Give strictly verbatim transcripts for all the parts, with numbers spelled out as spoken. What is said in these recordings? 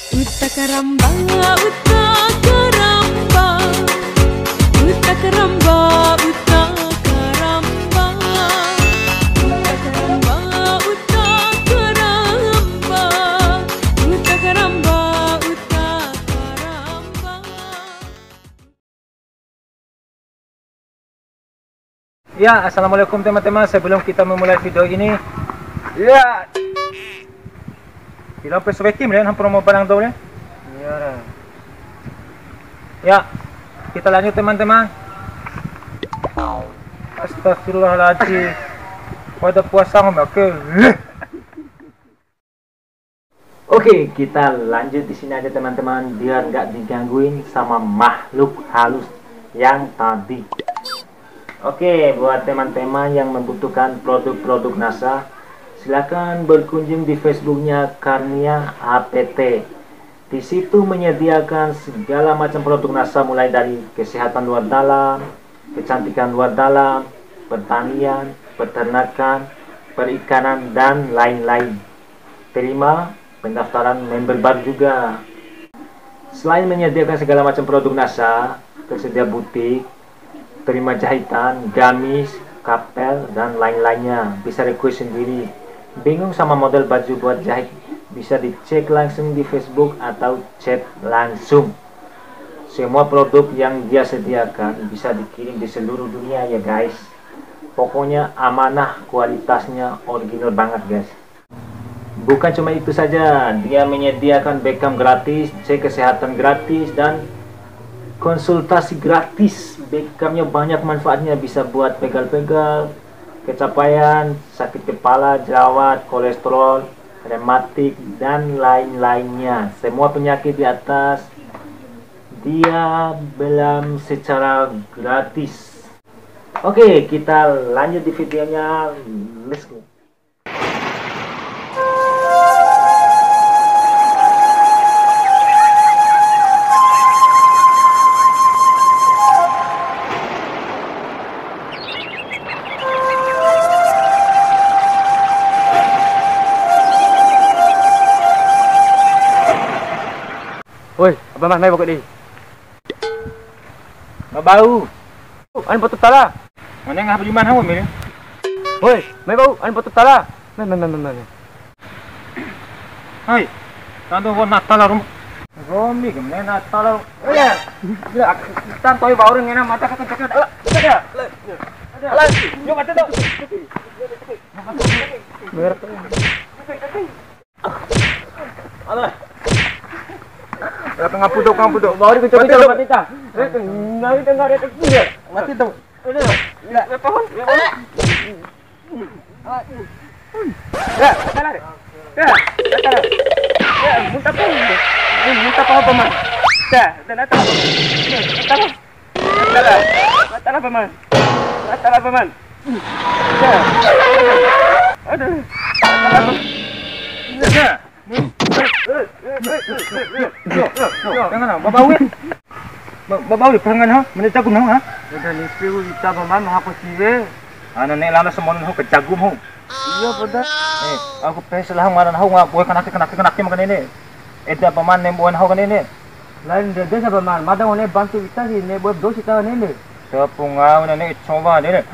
Uta karamba, uta karamba, uta karamba, uta karamba, uta karamba, uta karamba, uta karamba, uta karamba. Ya, assalamualaikum teman-teman. Sebelum kita memulai video ini, ya, bilang pe soweki meren, hampir mau barang dole. Iya. Ya, kita lanjut teman-teman. Astagfirullahaladzim. Pada puasa ngomong, oke. Oke, kita lanjut di sini aja teman-teman, biar nggak digangguin sama makhluk halus yang tadi. Oke, buat teman-teman yang membutuhkan produk-produk NASA, silakan berkunjung di Facebooknya Karnia A P T. Di situ menyediakan segala macam produk NASA, mulai dari kesehatan luar dalam, kecantikan luar dalam, pertanian, peternakan, perikanan, dan lain-lain. Terima pendaftaran member baru juga. Selain menyediakan segala macam produk NASA, tersedia butik, terima jahitan, gamis, kapel, dan lain-lainnya. Bisa request sendiri. Bingung sama model baju buat jahit? Bisa dicek langsung di Facebook atau chat langsung. Semua produk yang dia sediakan bisa dikirim di seluruh dunia ya guys. Pokoknya amanah, kualitasnya original banget guys. Bukan cuma itu saja, dia menyediakan bekam gratis, cek kesehatan gratis, dan konsultasi gratis. Bekamnya banyak manfaatnya, bisa buat pegal-pegal, kecapaian, sakit kepala, jerawat, kolesterol, rematik, dan lain-lainnya. Semua penyakit di atas dia belam secara gratis. Oke, kita lanjut di videonya. Let's go. Woi, apa mah naik pokok di? Babau. An boto tala. Mana ngah beli mana, Om, ini? Woi, mai bau, an boto tala. Mai, mai, mai, mai, mai. Hai, tantu buat Natal rum. Romi, gimana Natal? Iya. Iya, kita toy bau ngena mata kecil-kecil. Alah, ada. Alah, yuk mati tuh. Merah. Alah. Ngapu dok, ngapu dok. Bawa di kucing. Mati dok. Mati ta. Nari dengar itu dia. Mati dok. Udah. Ya, ya, pohon. Ya, pohon. Ya, salah. Ya, salah. Ya, muntah pohon. Ini muntah pohon, Paman. Ya, dan datang. Datang. Batal apa, Paman? Batal apa, Paman? Ya. Aduh. Batal apa? Ya. Yo, yo, yo, jangan, ah. Babau, eh. Ba-, babau, eh, perangan, ha? Mana jagung, ha? Udah nipi, ita, Paman, aku siwe. Anu, nek lana semono, ho, ke jagung, ho. Iya, poda. Eh, aku pes lah ngaran hau ngap boe kanake, kanake, kanake makan ini. Eda paman nem boen hau kan ini. Lain dede sa paman, mada one bantu ita si ne boe dos ita kan ini. Tepung ngau nene coba deh.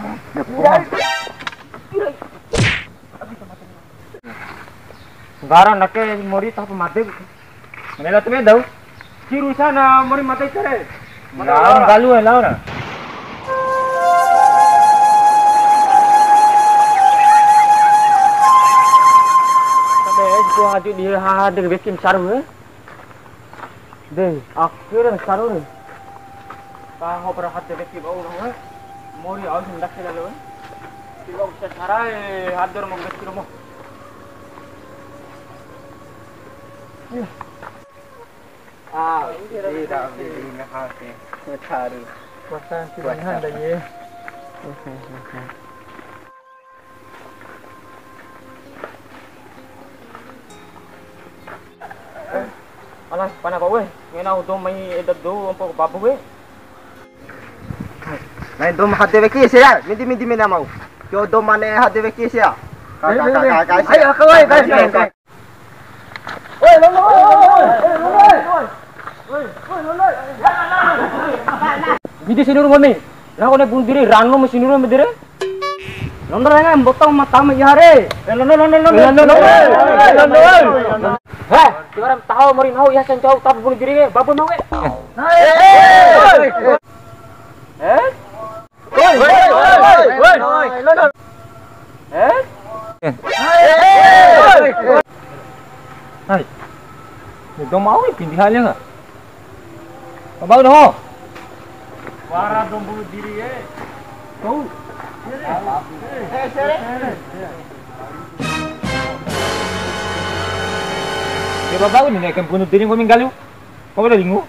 Ngaran nake mori tah pemade. Menela tu me dau. Ciru sana mori mate cere. Lao na, galu lao na. Tabe es gua haju di hadir wekim saru, eh. Deh, akhirnya saru nih. Taho berhati wekim au, eh. Mori au hendak sila lo, eh. Tidak usah sarai hadir mau wekim mau. Iya. Ah, iya, iya, iya. Tahu. Puasa. Puasa. Handa ye. Alah, pana pa we? Ngena udo mai eda do ampo babu we. Nai dom hade weki sia, midi midi mena mau. Yo dom mane hade weki sia. Ka, ka, ka, ka, ka, sia. Ayo, kawai, guys, guys, guys. Oi, lo, lo, lo, lo, lo. Di sini rumah mi. Nah, kone bunuh diri, ranu mesti nuru medire. Londo lenga, mbotong matamu iya re. Eh, londo, londo, londo. Londo, londo. Heh, tiwara taho mori nahu iya sencau, tapi bunuh diri ke, babu mau ke. Eh? Woi, woi, woi, woi, woi. Eh? Hai. Ni dou mau ni pindi halnya nggak? Mau doho. Wara dou bunuh diri, eh. Tuh. Dia babau ni, kan bunuh diri, gua minggalu. Kau udah lingu?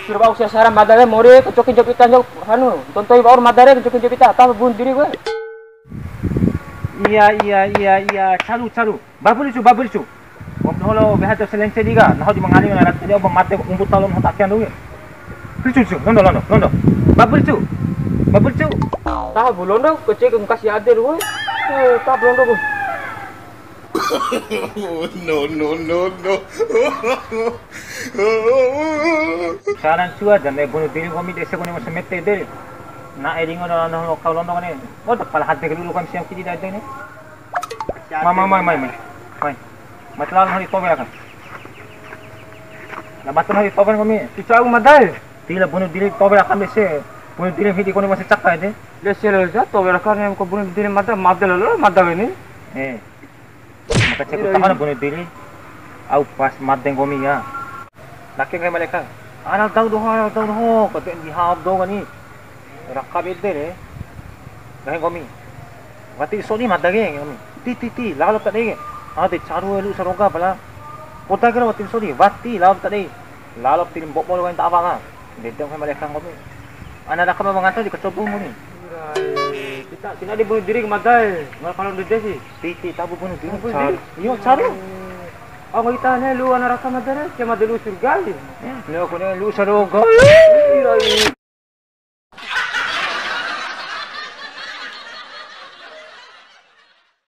Sura bau sia sara mada re, mori, kecokin jopita, jok, anu, tontoi baur mada re, kecokin jopita, apa bunuh diri gue? Iya, iya, iya, iya, caru, caru. Babu licu, babu licu. Om doho lo, beha to seleng sediga, naho di mangani na rat, dia oba mate, umbu talon, hota kian dulu. Licu, licu, londo, londo, londo. Babu licu. Babu licu. Tahu bu londo, kecil ke kasih ade dulu. Eh, tak londo bu. No, no, no, no. Saran cua dan e bunuh diri komi desa kone masa mete de. Na e ringo na na kau londo kone. Oh, tak pala hati ke dulu kan siang kiri dah ini. Mai, mai, mai, mai, mai. Mai. Matlan hari tobe akan. Na batun hari tobe komi. Cicau madai. Tila bunuh diri tobe akan dese. Bunuh diri hidi kone masa caka de. Dese lo sa tobe akan yang ko bunuh diri mada, mada lo, mada ini. Eh. Maka ceko taho na bunuh diri. Au pas made nggomi ya. Ndake nggahi maleka. Ana dou doho, ana dou doho. Kade ndi hap dou kani. Raka bede re. Nggahi nggomi. Wati sodi mada ke nggomi. Ti, ti, ti. Lalo tade ke. Ade caru elu saroga pala. Kota kira wati sodi. Wati lalo tade. Lalo tiri mbobo lo kain ta awa ka. Ndede nggahi maleka nggomi. Ana raka ma mangata di kacobo nggomi. Ira, kita, kita di bunuh diri ke mada e. Ngal kalau ndede sih. Titi tabu bunuh diri. Bunuh diri. Iyo, caru. Aku kita ne lu ana raka mada re, ke mada lu surga e. Ne aku ne lu saroga. Ira, ira.